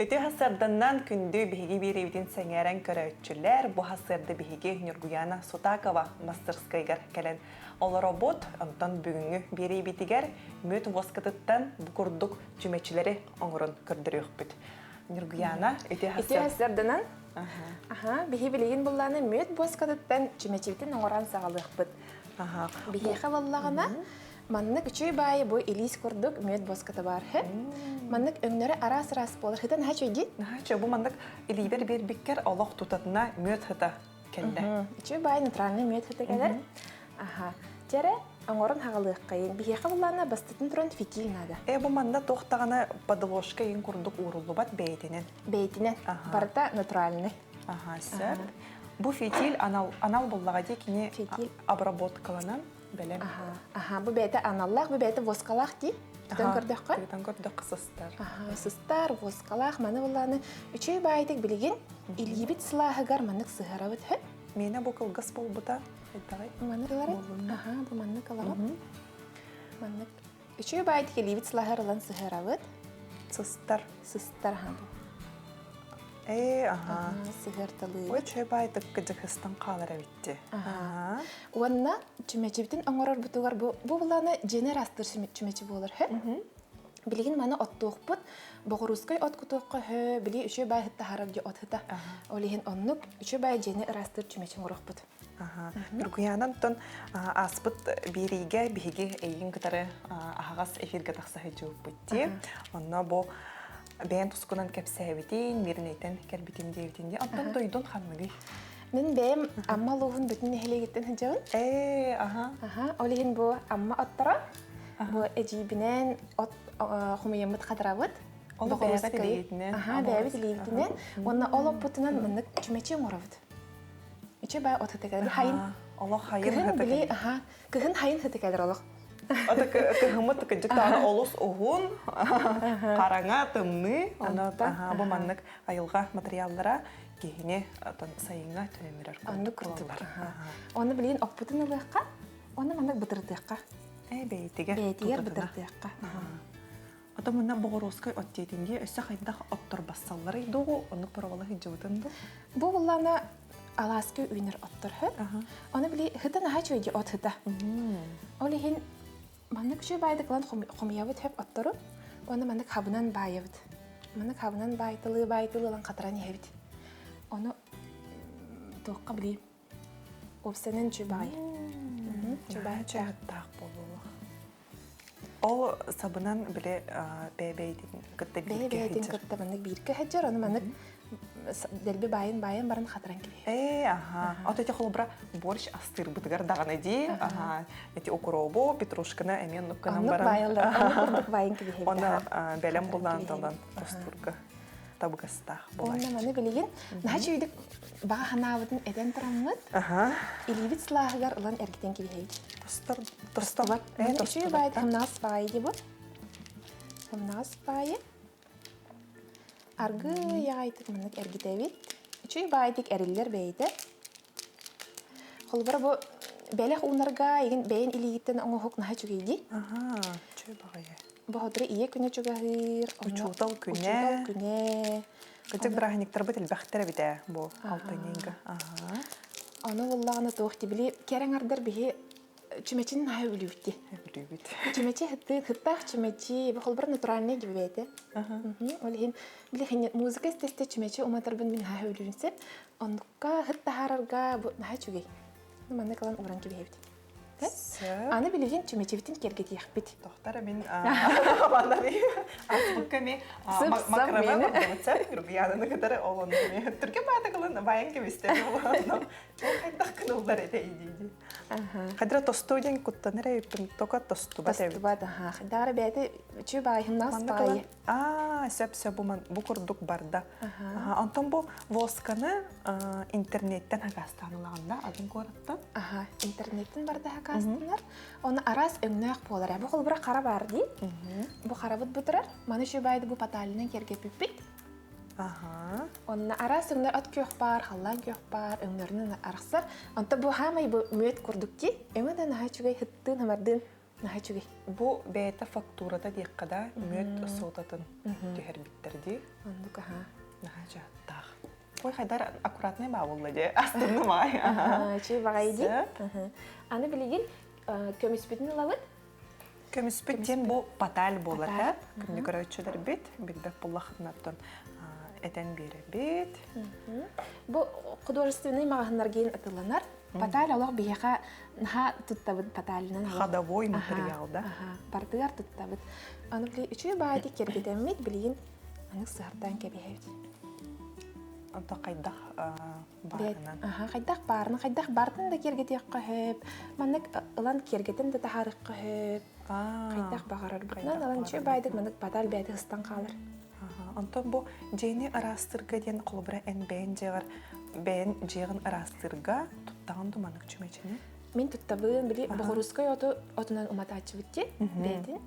Ити хасыарданнан күндү биһиги биэриибитин сэҥээрэн көрөөччүлэр, бу хасыарда биһиги Ньургуяна Сутакова мастерскайыгар кэлэн олоробут. Онтон бүгүҥҥү биэриибитигэр мүөт воскатыттан бу курдук чүмэчилэри оҥорон көрдөрүөхпүт. Ньургуяна, ити Ити хасыарданан Аха, биһи билигин буллааны мүөт буоскатыттан чүмэчибитин оҥорон саҕалыахпыт. Биһиэхэ буоллаҕына, Маннык үчүгэй баайы бу илиис курдук мүөт буоската баар үһү. Маннык өҥнөрө араас-араас буолар. Хыта наһаа үчүгэй дии. Наһаа үчүгэй. Бу маннык илиибэр биэрбиккэр олох тутатына мүөт сыта кэллэ. Үчүгэй баайы натуральный мүөт сыта кэлэр. Аха. Дьэрэ, оҥорон хаҕалыаххайын. Биһиэхэ буллаана бастатан туран фитиль наада. Э, бу манна туох даҕаны подложка иин курдук ууруллубат бэйэтинэн. Бэйэтинэн. Барыта натуральный. Аха, сөп. Бу фитиль анал, анал буллаҕа дии кини фитиль обработкаланан бэлэм. Аха, аха, бу бэйэтэ аналлаах, бу бэйэтэ воскалаах дии. Тутан көрдөххө. Тутан көрдөххө сыстар. Аха, сыстар, воскалаах, маны буллааны үчүгэй баайдык билигин илиибит сылааһыгар маннык сыһарабыт үһү. Миэнэ бу кылгас буолбута хайдаҕый? Маннык ылары? Аха, бу маннык ылаҕын. Маннык үчүгэй баайдык илиибит сылааһыгар ылан сыһарабыт. Сыстар. Сыстар, аха бу. Ээ, аха. Сыһыарталыыбыт. Ой, үчүгэй баайдык кыдьык хаалар эбит. Уонна чүмэчибитин оҥорорбутугар бу бу былааны дьиэни ыраастыыр чүмэчи буолар үһү. Билигин маны оттуохпут, боҕуруускай от кутуохха үһү, били үчүгэй баай сыт таһаарар дьиэ от сыта. Ол иһин оннук үчүгэй баай дьиэни ыраастыыр чүмэчи оҥоруохпут. Ньургуйаана онтон ааспыт биэриигэ биһиги эйигин кытары аһаҕас эфиргэ тахса сылдьыбыппыт дии. Онно бу бэйэн тускунан кэпсээбитин, мирнэйтэн кэлбитин диэбитин дии. Онтон дойдун ханныгый? Мин бэйэм Амма улууһун бүтүн нэһилиэгиттэн сылдьабын. Ээ, аха. Аха, ол иһин бу Амма отторо, бу эдьиийбинээн от хомуйаммыт хатарабыт. Ол бэйэбит илиибитинэн. Аха, бэйэбит илиибитинэн. Уонна ол оппутунан маннык чүмэчи оҥоробут. Үчү бай от ытык хайын. Олох хайын Кыһын били, аха, кыһын хайын ытык олох. Ата кыһыммыт кыдьык даҕаны олус уһун, хараҥа, тымныы. Онон бу маннык айылҕа материаллара киһини сайыҥҥа түнэмирэр Оннук курдук. Оны билигин оппутун ылыахха, оны маннык бытырытыахха. Э, бэйэтигэр. Бэйэтигэр бытырытыахха. Ото мунна боҕоруоскай от диэтинги өссө хайдах оттор бассалларый дуу, оннук боровала сылдьыбытын дуу? Бу буллана алааска үүнэр оттор хө. Оны били хытан аха чөйдү от хыта. Ол иһин маннык үчүгэй баайдык ылан хомуйабыт хөп оттору, уонна маннык хабынан баайабыт. Маннык хабынан баайтылыы баайтылыы ылан хатаран иһэбит. Ону туохха билиим. Уопсанан үчүгэй баҕайы. Үчүгэй чаһыттаах буолуо. Ол сабынан били бэйэ-бэйэтин кытта бииргэ Бэйэ-бэйэтин кытта маннык бииргэ сылдьар, ону маннык дэлби баайын баайан баран хатаран кэбиһэр. Ээ, аха. Ото эти холобура борщ астыырбытыгар даҕаны дии. Аха. Эти укробу, петрушканы эмиэ оннук гынан баран. Оннук баайыллар, оннук курдук баайын кэбиһэбит. Оны бэлэм булаан талан тостуурга табыгастаах буолааччы. Уонна маны билигин наһаа үчүгэйдик баҕа санаабытын этэн тураммыт, илиибит сылааһыгар ылан эргитэн кэбиһэбит. Тостор, тостубат. Үчүгэй баайы сымнаҕас баайы дии бу. Сымнаҕас баайы. Аргыый аҕайтык маннык эргитэбит. Үчүгэй баайдык эриллэр бэйэтэ. Холобура бу бэлэх уунарга игин бэйэн илиигиттэн оҥоһук наһаа үчүгэй дии. Аха, үчүгэй баҕайы. Бу сотору ийэ күнэ чугаһыыр. Учуутал күнэ. Учуутал күнэ. Кырдьык бырааһынньыктарбыт элбэхтэр эбит ээ бу алтынньыга. Аха. Ону буллаҕына туох дии били кэрэ аҥардар биһи чүмэчини наһаа өлүүбүт дии. Өлүүбүт. Чүмэчи хыттыы, хыттаах чүмэчи, бу холбор натуральный дьүбээтэ. Ол иһин били музыка истэ чүмэчи уматарбын мин наһаа өлүүн сөп. Оннукка хыт таһаарарга бу наһаа үчүгэй. Маннык ылан ууран кэбиһэбит. Аны билигин чүмэчибитин киэргэтиэхпит. Тохтор мин манна аспыкка ми макраме көрдүбүт Рубиянаны кытары ол ону түргэн баата кылын байан кэбистэ хайдах кыныллар этэ дии Хадра тосту диэн куттанар эбиппин тока тостубат эбит. Тостубат аха. Хайдара бэйэтэ үчү баайымнаас баайы. Аа, сөп сөп бу бу курдук барда. Онтон бу восканы интернеттен хакастаан ылаҕын да атын куораттан? Аха, интернеттен барда хакастанар. Оны араас өҥнөөх буолар. Бу холбура хара бар дии. Бу харабыт бутурар. Маны үчү баайды бу паталынан кергеппиппит. Аха. Онно араас өҥнөр от күөх баар, халлаан күөх баар, өҥнөрүнэн арахсар. Онто бу хаамай бу мүөт курдук ки, өҥө да наһаа үчүгэй хыттыын хамардыын. Наһаа үчүгэй. Бу бэйэтэ фактурата диэххэ да, мүөт суотатын түһэрбиттэр дии. Оннук аха. Наһаа дьааттаах. Ой, хайдар аккуратнай баа буолла дии. Астынным аай. Үчүгэй баҕайы дии. Аны билигин көмүспүтүн ылабыт. Көмүспүт диэн бу паталь буолар һэ. Күндү көрөөччүлэрбит билбэт буоллаххытынаттан этэн биэрэбит. Бу художественный маҕаһыннаргин атыланар. Паталь олох биһиэхэ наһаа туттабыт паталынан. Ходовой материал да. Бардыгар туттабыт. Аны били үчүгэй баайды киргитэммит билигин аны сыһартаан кэбиһэбит. Онто хайдах баарынан? Хайдах баарынан, хайдах баартын да киэргэтиэххэ сөп. Маннык ылан киэргэтэн да таһаарыахха сөп. Хайдах баҕарарбытынан ылан үчүгэй баайдык маннык паталь бэйэтэ сыстан хаалар. Онтон бу дьиэни ыраастыырга диэн холобура эн бэйэн дьиэҕэр бэйэн дьиэҕин ыраастыырга туттаҕын ду маннык чүмэчини? Мин туттабын, били боҕуруускай оту отунан уматааччыбыт дии бэйэтин.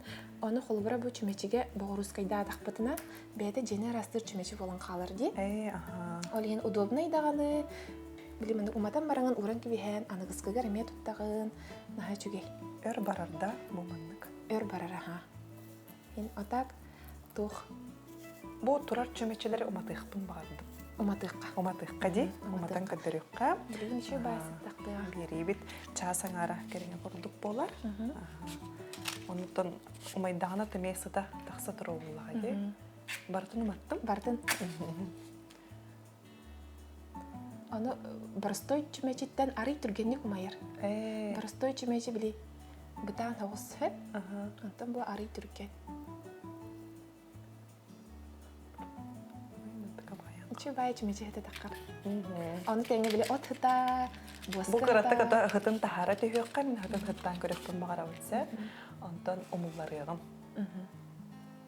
Ону холобура бу чүмэчигэ боҕуруускайдаатахпытына бэйэтэ дьиэни ыраастыыр чүмэчи буолан хаалар дии. Ээ, аха. Ол иһин удобнай даҕаны, били маннык уматан бараҥын ууран кэбиһэн, аныгыскыгар эмиэ туттаҕын, наһаа үчүгэй. Өр барар да бу маннык? Өр барар, аха. Ин а так туох Бу турар чүмэчилэри уматыахпын баҕардым. Уматыахха. Уматыахха дии, уматан көрдөрүөххэ. Билигин еще баасыттахтыа. Биэриибит чаас аҥаара кэриҥэ курдук буолар. Онтон умайдаҕына тымиэ сыта тахса туруллаҕа дии. Барытын уматтым. Бартын. Ону боростой чүмэчиттэн арый түргэнник умайар. Боростой чүмэчи били бытаан соҕус сөп. Онтон бу арый түргэн. Үчүгэй чүмэчи хыта таххар. Ону тэҥэ били от хыта, буоска Бу кыраттык ата хытын таһаара түһүөххэ, мин хытын хыттаан көрүөхпүн баҕарабын сэ. Онтон умулларыаҕым.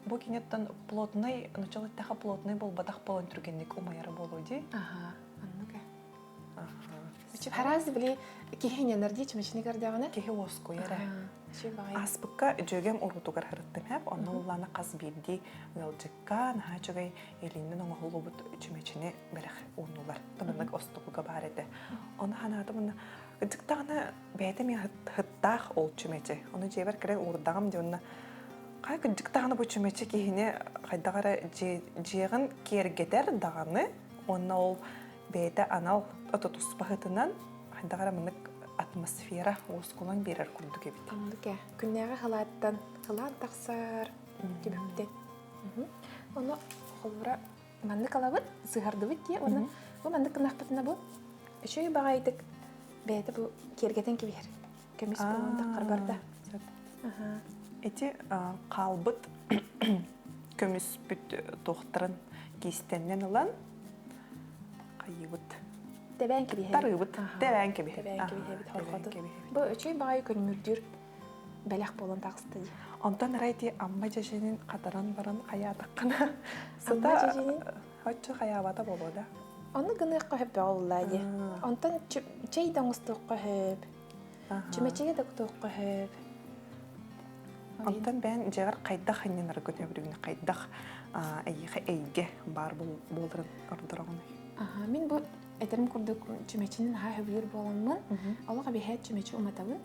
Бу киниттэн плотный, нуччалыы эттэххэ плотный буолбатах буолан түргэнник умайара буолуо дии. Аха, оннук ээ. Араас били киһи ньанар дии чүмэчини көрдөҕүнэ. Киһи уоскуйар ээ. Ааспыкка дьүөгэм уруутугар сырыттым эп, онно уллаана хас биирдии ыалдьыкка наһаа үчүгэй илиинэн оҥоһуллубут чүмэчини бэлэх ууннулар. Тымыннык остуолга баар этэ. Ону санаатым уонна ытыктаҕына бэйэтэ эмиэ сыттаах ол чүмэчи. Ону дьиэбэр кэлэн уурдаҕым дии уонна хайа кырдьык даҕаны бу чүмэчи киһини хайдах эрэ дьиэҕин киэргэтэр даҕаны уонна ол бэйэтэ анал отутуспаһытынан хайдах эрэ маннык атмосфера уоскулаҥ биэрэр курдук эбит. Оннук ээ. Күннээҕи халааттан халаан тахсар түбүктэн. Ону холобура маннык алабыт, сыһардыбыт дии. Уонна бу маннык гынахпытына бу үчүгэй баҕайытык бэйэтэ бу киэргэтэн кэбиһэр. Көмүс буолан таххар барда. Ити хаалбыт көмүспүт туохтарын киистэннэн ылан хайыыбыт. Тэбээн кэбиһэбит. Тарыыбыт. Тэбээн кэбиһэбит. Тэбээн кэбиһэбит хорҕотун. Бу үчүгэй баҕайы көнүмүрдүүр бэлэх буолан таҕыста дии. Онтон арай ити Амма дьэдьэнин хатаран баран хайаатаххына сыта оччо хайаабата буолуо да. Ону гыныахха сөп бөҕө буоллаа дии. Онтон чэй да оҥостуохха сөп. Чүмэчигэ да кутуохха сөп. Онтон бэйэн дьиэҕэр хайдах анньынаргын өбүрүгүн хайдах эйиэхэ эйгэ баар буоларын ордороҕунуй? Мин бу этэрим курдук чүмэчини наһаа сөбүлүүр буоламмын, олох эбиһээт чүмэчи уматабын.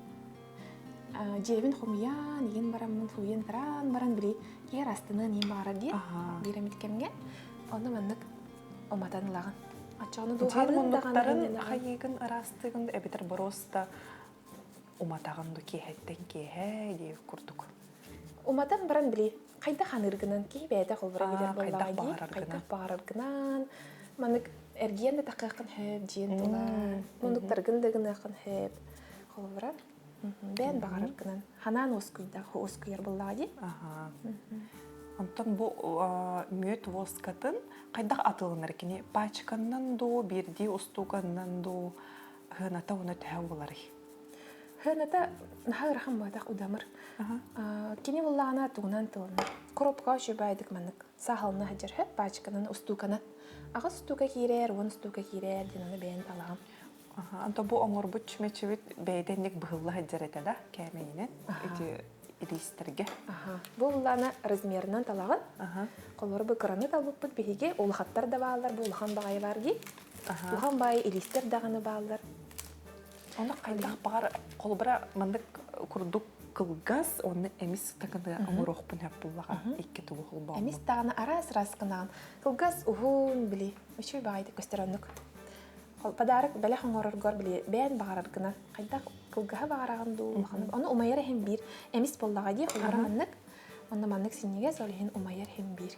Дьиэбин хомуйан, иин бараммын, сууйан тараан баран били киэр астыныан иин баҕарар диэн биир эмит кэмҥэ ону маннык уматан ылаҕын. Оччоҕуна дууһалыын даҕаны хайыыгын ыраастыыгын эбэтэр боруоста уматаҕын ду киэһэттэн киэһэ диир курдук. Уматан баран били хайдах аныыргынан киһи бэйэтэ холбура билэр буоллаҕа дии. Хайдах баҕараргынан маннык эргийэн да тахыаххын сөп дьиэн тула муннуктаргын да гыныаххын сөп холобура бэйэн баҕараргынан ханаан уоскуйдах уоскуйар буоллаҕа дии. Онтон бу мүөт воскатын хайдах атылынар кини пачканнан дуу, биирдии устууганнан дуу Хыаната уна төһө буоларый? Хыаната наһаа ыарахан буолбатах удамыр. Кини буллаҕына тугунан тылына. Коробка үчүгэйдик маннык саахалына сылдьар сөп пачканан устууканан. Аҕыс устуука киирэр, 10 устуука киирэр диэн ону бэйэн талаҕын. Онто бу оҥорбут чүмэчибит бэйэтэ инник быһылла сылдьар этэ да кээмэйинэн ити илиистэргэ. Бу буллаана размерынан талаҕын. Холобура бу кыраны талбыппыт биһиги улахаттар да бааллар, бу улахан баҕайы баар дии. Улахан баайы илиистэр даҕаны бааллар. Ону хайдах баҕар холобура маннык курдук кылгас, онно эмис сытакыны оҥоруохпун сөп буллаҕа. Икки тугу холбооммун. Эмис даҕаны араас-араас гынаҕын. Кылгас, уһун, били, үчүгэй баҕайытык көстөр оннук. Подарок бэлэх оҥороргор били бэйэн баҕарар гына. Хайдах кылгаһы баҕараҕын дуу, улаханы. Ону умайар иһин биир. Эмис буоллаҕа дии, холобура маннык. Онно маннык синньигэс, ол иһин умайар иһин биир.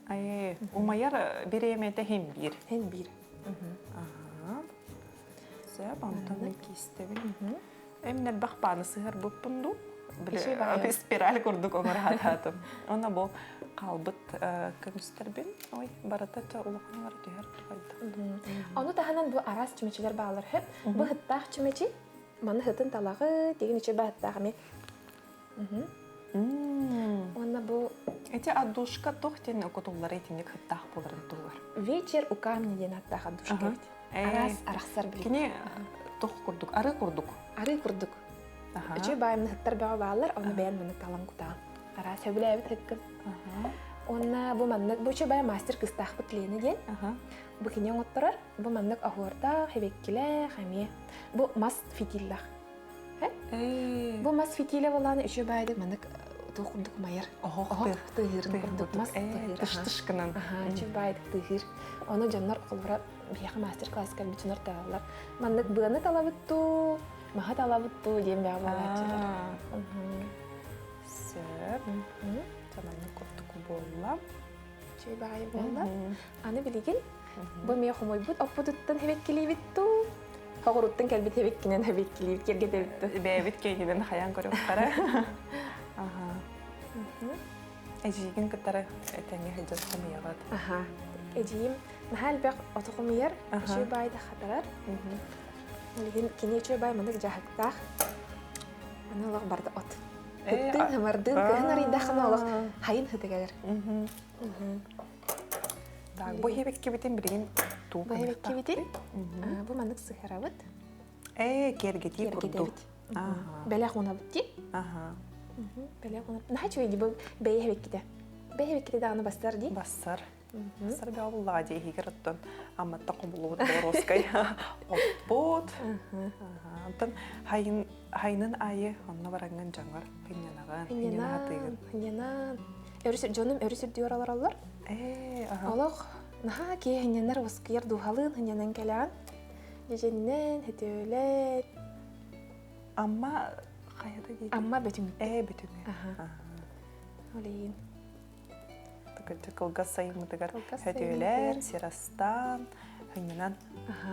Ай, умайар бириэмэтэ иһин биир. Иһин биир. Аха. Сөп, онтон киистэбин. Эм элбэх бааны сыһарбыппын дуу? Били спираль курдук оҥоро Онно бу хаалбыт көмүстэрбин, ой, барыта улаханнара түһэр тухайда. Ону таһынан бу араас чүмэчилэр баалар хөп. Бу хыттаах чүмэчи, маны хытын талаҕы, тигин үчү баһыттаах эми. Уонна бу Эти отдушка туох диэн кутуллары итинник хыттаах буоларын туһугар. Вечер у камня диэн аттаах отдушка эбит. Араас арахсар били. Кини туох курдук, арыы курдук. Арыы курдук. Үчүгэй баайымны хыттар бөҕө бааллар, ону бэйэн маннык талан кутаан. Араас сөбүлээбит хыккын. Уонна бу маннык, бу үчүгэй мастер кыстаахпыт Лена диэн. Бу кини оҥотторор. Бу маннык оһуордаах, хэбэккилээх эмиэ. Бу мас фитиллах. Бу мас фитилэ болаан үчүгэй баайдык маннык туох курдук умайар. Оһох тыаһыырын курдук мас тыаһыыр. Тыш-тыш гынан. Үчүгэй баайдык тыаһыыр. Ону дьоннор холобура биһиэхэ мастер-класс кэлбит дьоннор талаллар. Маннык быаны талабыт дуу, маһы талабыт дуу диэн бэҕэ буолааччылар. Сөп. Маннык курдук буолла. Үчүгэй баҕайы буолла. Аны билигин бу эмиэ хомуйбут оппутуттан хэбэккилиибит дуу, хоҕуруттан кэлбит хэбэккинэн хэбэккилиибит киэргэтэбит дуу. Бэйэбит киэнинэн хайаан көрүөхтэрэ. Аха. Эдьиийгин кытары этэҥҥэ сылдьан хомуйаҕыт. Аха. Эдьиийим наһаа элбэх оту хомуйар, үчүгэй баайда хатарар. Билигин кини үчүгэй баай маннык дьаһыктаах. Аны олох барда от. Ыттыын, хамардыын, кыһын арыйдаххына олох хайын сыта кэлэр. Так, бу хебеккибитин билигин туу Бу хебеккибитин бу маннык сыһарабыт. Ээ, киэргэтии курдук. Бэлэх уунабыт дии. Аха. Бэлэх уунабыт. Наһаа үчүгэй дии бу бэйэ хебеккитэ. Бэйэ хебеккитэ даҕаны бастар дии. Бассар. Бассар бөҕө буллаҕа дии иһигэр оттон Амматта хомуллубут Боровскай оппут. Онтон хайын хайынын аайы онно бараҥҥын дьоҥҥор хынньанаҕын, хынньана хынньанан. Өрүс дьонум өрүс үрдүгэр олороллор. Ээ, аха. Олох наһаа киһи хынньанар уоскуйар дууһалыын хынньанан кэлэҕин. Дьэдьэннэн, хөтөөлөн. Амма хайата дии? Амма Бөтүҥүттэн. Ээ, Бөтүҥү. Аха. Ол иһин. Кырдьык кылгас сайыммытыгар хөтүөлээн, сир астаан, хынньанан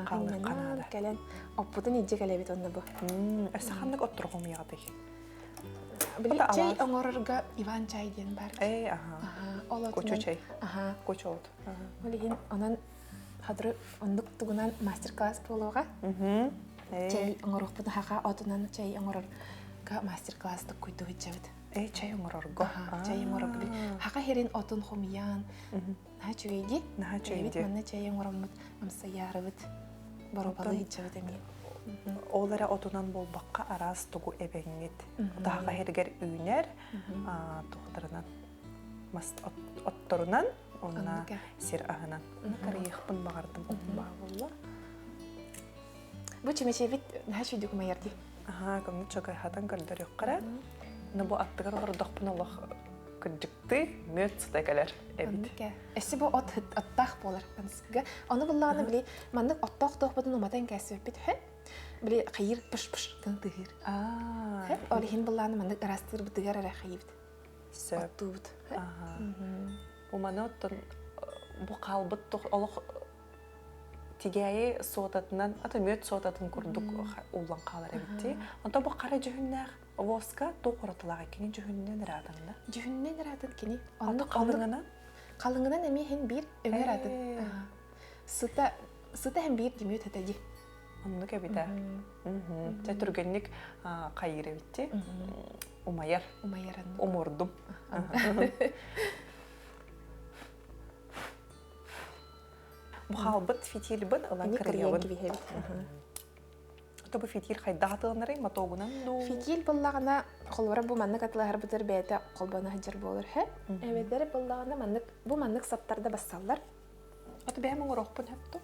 хаалыахха наада. Кэлэн оппутун илдьэ кэлэбит онно бу. Өссө ханнык оттору хомуйаҕытый? Били чэй оҥорорго Иван чай диэн бар. Ээ, аха. Ол Кучу чэй. Аха. Кучу от. Ол иһин онон хадыры оннук тугунан мастер-класс буолуоҕа. Чэй оҥоруохпут хаха отунан чэй оҥорорго мастер-класс туккуйду сылдьабыт. Э, чай оҥорорго. Чай оҥорорго. Хаха херин отун хомуйан. Наһаа үчүгэй дии. Наһаа үчүгэй дии. Манна чай оҥороммут, амсайаарыбыт, боруобалыы сылдьабыт эмиэ. Ол эрэ отунан буолбакка араас тугу эбэҥҥит. Таһаха херигэр үүнэр, туохтарынан мас отторунан, онна сир аһынан. Карыйыахпын баҕардым баа буолла. Бу чүмэчэбит наһаа үчүгэй умайар дии. Аһаа, көмүт чокайхатан көрдөрүөххэ. Но бу аттыгар олордохпун олох кырдьыктыы мүөт сыта кэлэр эбит. Өссө бу от оттаах буолар анскыга. Ону буллаҕына били маннык оттоох туохпутун уматан кээсибиппит үһү. Били хайыр пыш-пыш гын тыһыыр. Аа. Ол иһин буллаҕына маннык ыраастыырбытыгар эрэ хайыбыт. Сөп. Оттуубут. Бу маны оттон бу хаалбыт олох Тигээйи суотатынан, ата мүөт суотатын курдук ууллан хаалар эбит дии. Онтон бу хара дьүһүннээх воска туох уратылаах кини дьүһүнүнэн ыраатанна? Дьүһүнүнэн ыраатын кини. Онно халыҥынан? Халыҥынан эмиэ иһин биир өҥө ыраатын. Сыта сыта иһин биир димүөт этэ дии. Оннук эбитэ. Чэ түргэнник хайыыр эбит дии. Умайар. Умайар Умурдум. Бу хаалбыт фитильбын ылан кырыйабын. Ото бу фитиль хайдах атыланарый мотогунан дуу? Фитиль буоллаҕына, холобура бу маннык атылаһарбытыгар бэйэтэ холбоно сылдьар буолар үһү. Эбэтэр буоллаҕына маннык бу маннык саптарда бассаллар. Ото бэйэм оҥоруохпун сөп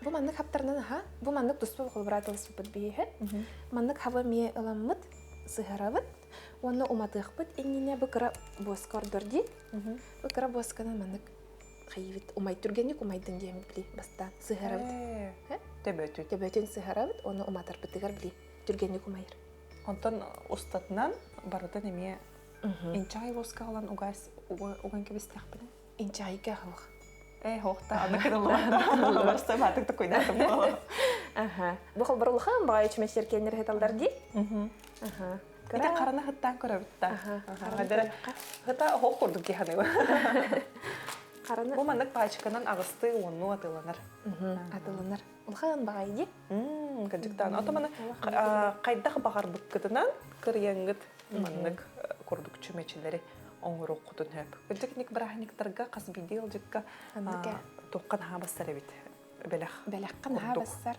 Бу маннык хаптарынан аха, бу маннык туспа холобура атыласпыппыт биһиэхэ. Маннык хаба эмиэ ыламмыт. сыһарабыт. Уонна уматыахпыт иннинэ бу кыра буоска ордор дии. Бу кыра буосканан маннык хайыбыт умай түргэнник умайдын диэмит били бастаан сыһарабыт. Төбөтүн. Төбөтүн сыһарабыт, уонна уматарбытыгар били түргэнник умайар. Онтон устатынан барытын эмиэ инчай воска ылан угас уган кэбистэхпинэ. Инчайга хуох. Э, хоохта аны кырыллыбата. Барса баатык такуйнаатым буолла. Аха. Бу холбор улахан баҕайы чүмэчилэр киэннэр хыталлар дии. Аха. Ити харана хыттаан көрөбүт да. Хыта хоох курдук киһаныба. Хараны Бу маннык пачканан аҕысты уонну атыланар. Атыланар. Улахан баҕайы дии. Кырдьыктаан. Ото маны хайдах баҕарбыккытынан кырыйаҥҥыт маннык курдук чүмэчилэри оҥоруоххутун сөп. Кырдьык бырааһынньыктарга хас биирдии ыалдьыкка туохха наһаа бассар эбит бэлэх. Бэлэххэ наһаа бассар.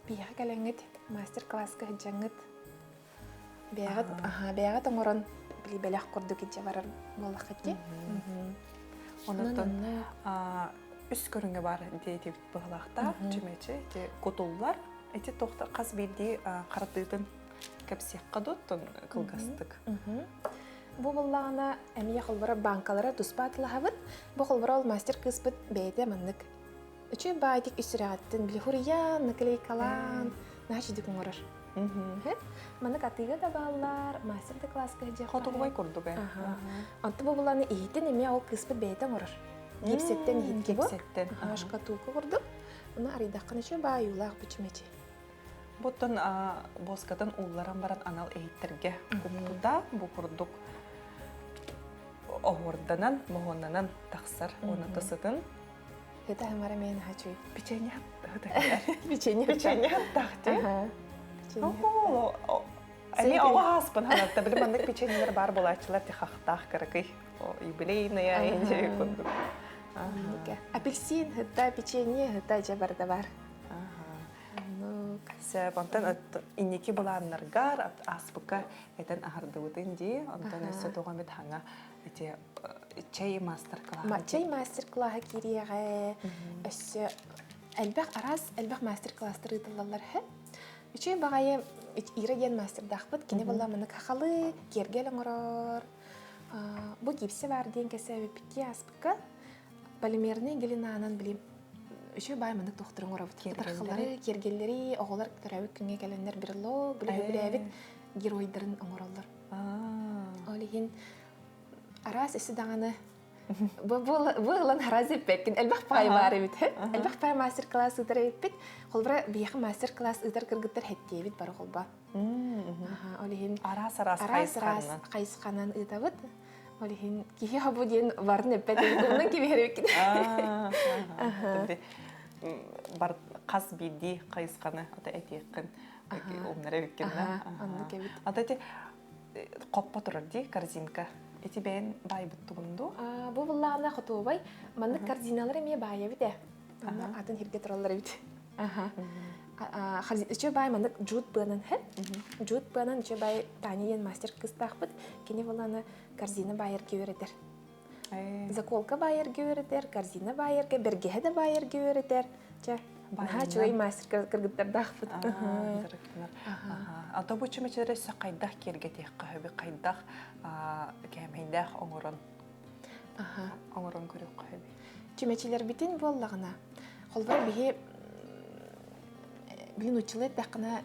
Биһиэхэ кэлэҥҥит мастер-класска сылдьаҥҥыт бэйэҕит аһаа бэйэҕит оҥорон били бэлэх курдук илдьэ барар буоллаххыт дии. Онон үс көрүҥэ бар диэтибит быһылаахтаах чүмэчи ити кутуллар ити туохта хас биирдии харатыытын кэпсиэххэ дуоттун кылгастык. Бу буллаҕына эмиэ холборо банкалара туспа атылаһабыт. Бу холборо ол мастер кыыспыт бэйэтэ маннык үчүгэй баайдык ис сүрэҕиттэн били хуруйан, наклейкалаан наһаа үчүгдүк оҥорор. Маннык атыыга да бааллар, мастер да класска сылдьыахха. Хотугубай курдук ээ. Онто бу буланы иһитин эмиэ ол кыыспыт бэйэтэ оҥорор. Гипсеттен иһит Гипсеттен. Шкатулка курдук. Оны арыйдаххына үчүгэй баайыылаах бучумэчи. Буттан боскатын уулларан баран анал иһиттэргэ куппута бу курдук оһуорданан, моһуоннанан тахсар уонна тысытын. Это хамара мен хачуй. Печенье Печенье. Печенье тахти. Эми оҕо ааспын ханатта били маннык печеньелер бар буолааччылар тихахтаах кыракый юбилейная инже курдук. Апельсин хытта печенье хытта дьэ барда бар. Сөп, онтон инники былааннаргар ааспыкка этэн аһардыбытын дии, онтон өссө тоҕо эмит хаҥа ити чэй мастер-класс. Чэй мастер-класса киириэҕэ өссө элбэх араас элбэх мастер-класстар ыытыллаллар һэ. Үчүгэй баҕайы Ира диэн мастердаахпыт, кини буолла маннык хахалы, киэргэл оҥорор. Бу гипсе баар диэн кэсээбиппит ааспыкка полимерный глинанан били үчүгэй баай маннык туохтарын оҥоробут. Кытархалары, киэргэллэри оҕолор төрөөбүт күҥҥэ кэлэннэр брелок, били сөбүлээбит геройдарын оҥороллор. Ол иһин араас эси даҕаны бу ылан араас эппэккин элбэх паай баар эбит. Элбэх паай мастер-класс ыытар эбиппит. Холбура биһиэхэ мастер-класс ыытар кыргыттар хэттиэбит бары холба. Ол иһин араас-араас араас хайысханан ыытабыт. Ол иһин киһи хабу диэн барын эппэт эбит, кибиһэрбиккин. Бар хас биирдии хайысханы ата этиэххин умнар эбиккин да. Оннук эбит. Ата ити хоппо турар дии корзинка. Ити бэйэн баайбыт тугун дуу? Бу буллаҕына хотуобай маннык корзиналар эмиэ баайабыт ээ. Онно атын сиргэ тураллар эбит. Үчүгэй баай маннык джут быанан һэ. Джут быанан үчүгэй баай Таня диэн мастер кыыстаахпыт. Кини буланы корзина баайарга үөрэтэр. Заколка баайарга үөрэтэр, корзина баайарга, бэргэһэ да баайарга үөрэтэр. Чэ, наһаа үчүгэй мастер кыргыттардаахпыт. Ата бу чүмэчилэри өссө хайдах киэргэтиэххэ сөбүй, хайдах кээмэйдээх оҥорон оҥорон көрүөххэ сөбүй? Чүмэчилэрбитин буоллаҕына, холобура биһи билин нууччалыы эттэххинэ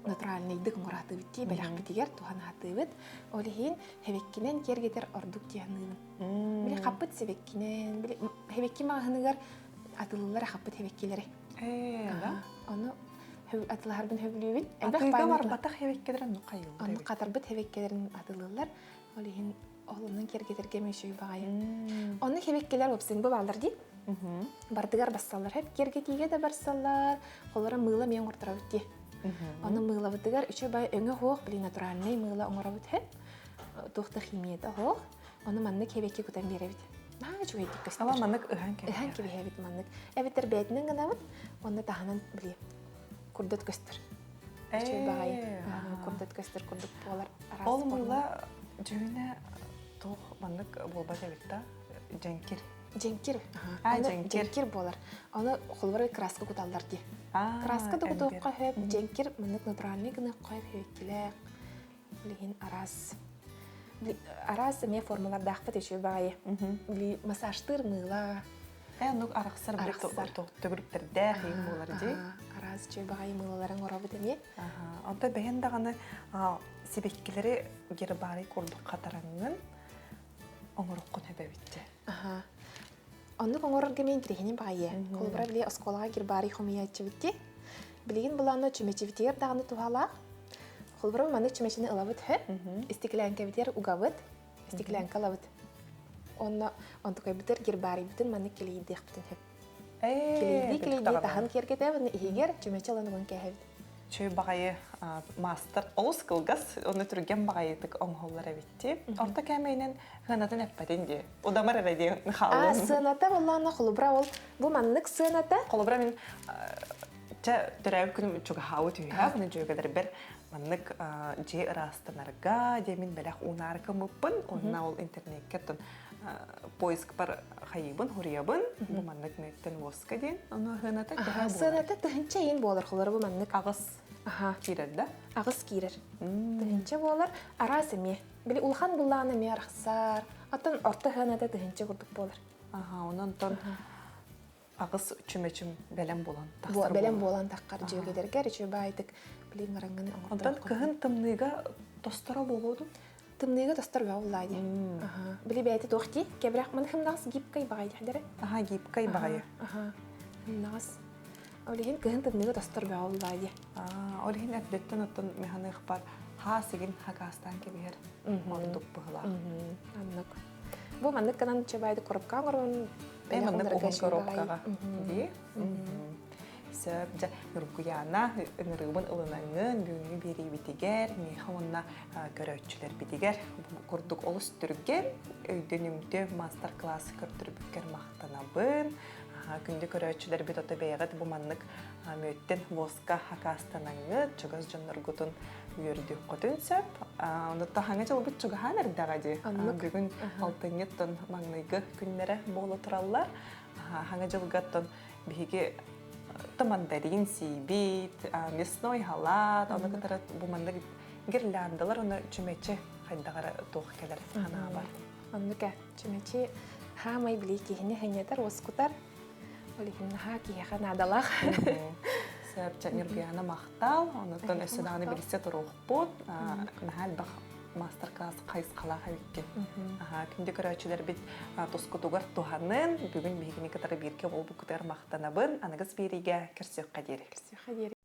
натуральныйдык оҥораатыбыт дии бэлэхпитигэр туһанаатыбыт. Ол иһин хэбэккинэн киэргэтэр ордук дии саныыбын. Били хаппыт сэбэккинэн, били хэбэкки маҕаһыныгар атылыллар хаппыт хэбэккилэри. Ээ, да? Ону атылаһарбын сөбүлүүбүн. Атыыга барбатах хэбэккилэр оннук хайыллар Оннук хатарбыт хэбэккилэрин атылыыллар. Ол иһин ол оннун киэргэтэргэ үчүгэй баҕайы. Онно хэбэккилэр уопсайын бу бааллар дии. Бардыгар бассаллар хэп киэргэтиигэ да барсаллар. Холоро мыыла эмиэ оҥорторобут дии. Ону мыылабытыгар үчүгэй өҥө суох, били натуральнай мыыла оҥоробут хэп. Туох да химията суох. Ону маннык хэбэкки кутан биэрэбит. Наһаа үчүгэйдик көстөр. Ала маннык ыһан кэбиһэбит. Ыһан кэбиһэбит маннык. Эбэтэр бэйэтинэн гынабыт, онно таһынан били курдат көстөр. Үчүгэй баҕайы. Курдат көстөр курдук буолар. Ол мыыла дьүһүнэ туох маннык буолбат эбит да? Дьэҥкир. Дьэҥкир. А, дьэҥкир. Дьэҥкир буолар. Ону холобура краска куталлар дии. Краска да кутуохха сөп, дьэҥкир маннык натуральный гыныахха сөп хэбэккилээх. Билигин араас араас эмиэ формалардаахпыт үчүгэй баҕайы. Били массажтыыр мыыла. Э, оннук арахсар төгүрүктэрдээх иин буолар дии. Араас үчүгэй баҕайы мыылаларын оҥоробут эмиэ. Онто бэйэн даҕаны сибэккилэри гербарий курдук хатараҥҥын оҥоруккун эбэбитте. Оннук оҥорорго мин интэриэһинэй баҕайы. Холобура, били оскуолаҕа гербарий хомуйааччыбыт дии. Билигин былаанна чүмэчибитигэр даҕаны туһалаах. Холобура, маннык чүмэчини ылабыт үһү. Истиклээҥкэбитигэр угабыт, истиклээҥкэ ылабыт. Онно онтукайбытыгар гербарийбытын маннык килийдиэхпитин сөп. Килийдии-килийдии таһын киэргэтэбит, иһигэр чүмэчи ылан уган кээһэбит. Чүй баҕайы маастар олус кылгас, оны түргэн баҕайытык оҥоһуллар эбитти. Орто кээмэйинэн сыанатын эппэтин дии. Удамар эрэ диэн хааллым. Сыаната буоллаҕына холобура ол бу маннык сыаната. Холобура мин чэ төрөөбүт күнүм чугаһаабыт үһэ, күнү дьүөгэлэрбэр маннык дьиэ ыраастанарга диэмин бэлэх уунаары кыммыппын. Онно ол интернеккэ оттон поискпар хайыыбын, хуруйабын. Бу маннык мүөттэн воска диэн. Ону сыаната төһө буолар? Сыаната тыһынча иин буолар. Холобура бу маннык. Аҕыс киирэр да? Аҕыс киирэр. Тыһынча буолар. Араас эмиэ. Били улахан буллаҕына эмиэ арахсар. Оттон орто сыаната тыһынча курдук буолар. Аха, онон онтон аҕыс чүмэчим бэлэм буолан тахсар. Бэлэм буолан таххар дьүөгелэргэр үчүгэй баайдык билин бараҥҥын Онтон кыһын тымныыга тосторо буолуо дуу? Тымныыга тостор бөҕө буллаа дии. Били бэйэтэ туох дии? Кэбирэх маны хымнаҕас гибкай баҕайы диэхтэрэ. Аха, гибкай баҕайы. Аха, хымнаҕас. Ол иһин кыһын тымныыга тостор бөҕө буллаа дии. Ол иһин эрдэттэн оттон механыахпар хаа сигин хакаастаан кэбиһэр ордук быһылаах. Аннык. Бу маннык гынан чебайды коробка оҥорон Э, маннык уһун коробкаҕа дии. Сөп, дьэ, Ньургуйаана ыҥырыыбын ылынаҥҥын бүгүҥҥү биэриибитигэр миэхэ уонна көрөөччүлэрбитигэр курдук олус түргэн, өйдөнүмтүө маастар-кылаас көрдөрбүккэр махтанабын. Күндү көрөөччүлэрбит ото бэйэҕит бу маннык мүөттэн воска хакаастанаҥҥыт, чугас дьонноргутун үөрдүөххүтүн сөп. Онуттан хаҥа дьылбыт чугаһаан эрдэҕэ дии. Бүгүн алтынньыттан маҥнайгы күннэрэ буола тураллар. Хаҥа дьылгаттан биһиги мандарин сиибит, мясной халаат, ону кытары бу маннык гирляндалар, оны чүмэчи хайдах эрэ туох кэлэр санаа бар. Оннук ээ, чүмэчи хаамай билии киһини ханньатар, уоскутар, ол иһин наһаа киһиэхэ наадалаах. Сөп, Ньургуйаана махтал, онуттан өссө даҕаны билсэ туруохпут, наһаа элбэх мастер-класс хайысхалаах эбиккин. Күндү көрөөччүлэрбит тускутугар туһанын, бүгүн биһигини кытары бииргэ буолбуккутугар махтанабын. Аныгыс биэриигэ көрсүөххэ диэри. Көрсүөххэ диэри.